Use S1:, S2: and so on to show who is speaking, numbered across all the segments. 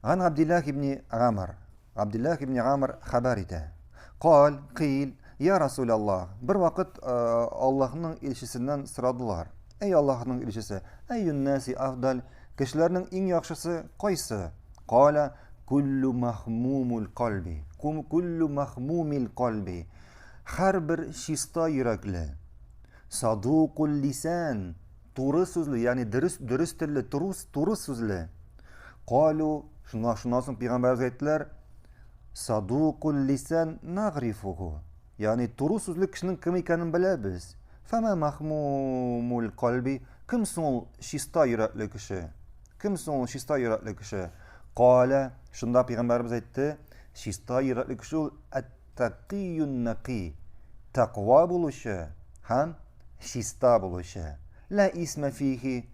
S1: Ган Габдиллах ибн Гамр. Габдиллах ибн Гамр хәбәр итә. Кал, кыйл, я Расулаллах. Бер вакыт э, Аллаһның илчесеннән сорадылар. Әй Аллаһның илчесе, әйюн наси афдаль, кешеләрнең иң яхшысы кайсы? Каля куллу махмумул кальби. Куллу махмумил кальби. Һәрбер чиста йөрәкле. Садукул лисан, туры сүзле, ягъни дөрес дөрес телле, туры, туры сүзле. Калу, шуннан шуннан соң пәйгамбәребез әйттеләр, садукул лисан нагрифуху. Ягъни туры сүзле кешенең кем икәнен беләбез. Фама махмумул кальби, кем соң ул чиста йөрәкле кеше? Кем соң ул чиста йөрәкле кеше? Каля, шунда пәйгамбәребез әйтте, чиста йөрәкле кеше ул әт-тәкыйюн нәки, тәкъва булучы һәм чиста булучы. Лә исмә фихи,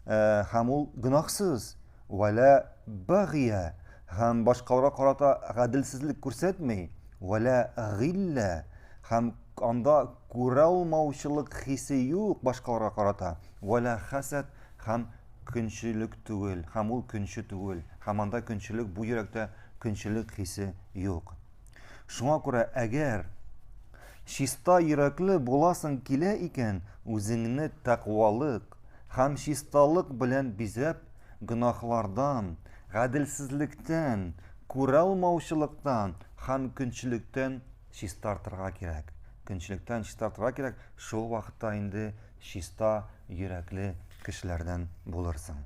S1: э, һәм ул гөнаһсыз, вә лә багия, һәм башкаларга карата гаделсезлек күрсәтми, вә лә гиллә, һәм анда күрә алмаучылык хисе юк башкаларга карата, вә лә хәсәд, һәм көнчелек түгел, һәм ул көнче түгел, һәм анда көнчелек, бу йөрәктә көнчелек хисе юк. Шуңа күрә әгәр чиста йөрәкле буласың килә икән, үзеңне тәкъвалык һәм чисталык белән бизәп, гөнаһлардан, гаделсезлектән, күралмаучылыктан һәм көнчелектән чистартырга кирәк. Көнчелектән чистартырга кирәк, шул вакытта инде чиста йөрәкле кешеләрдән булырсың.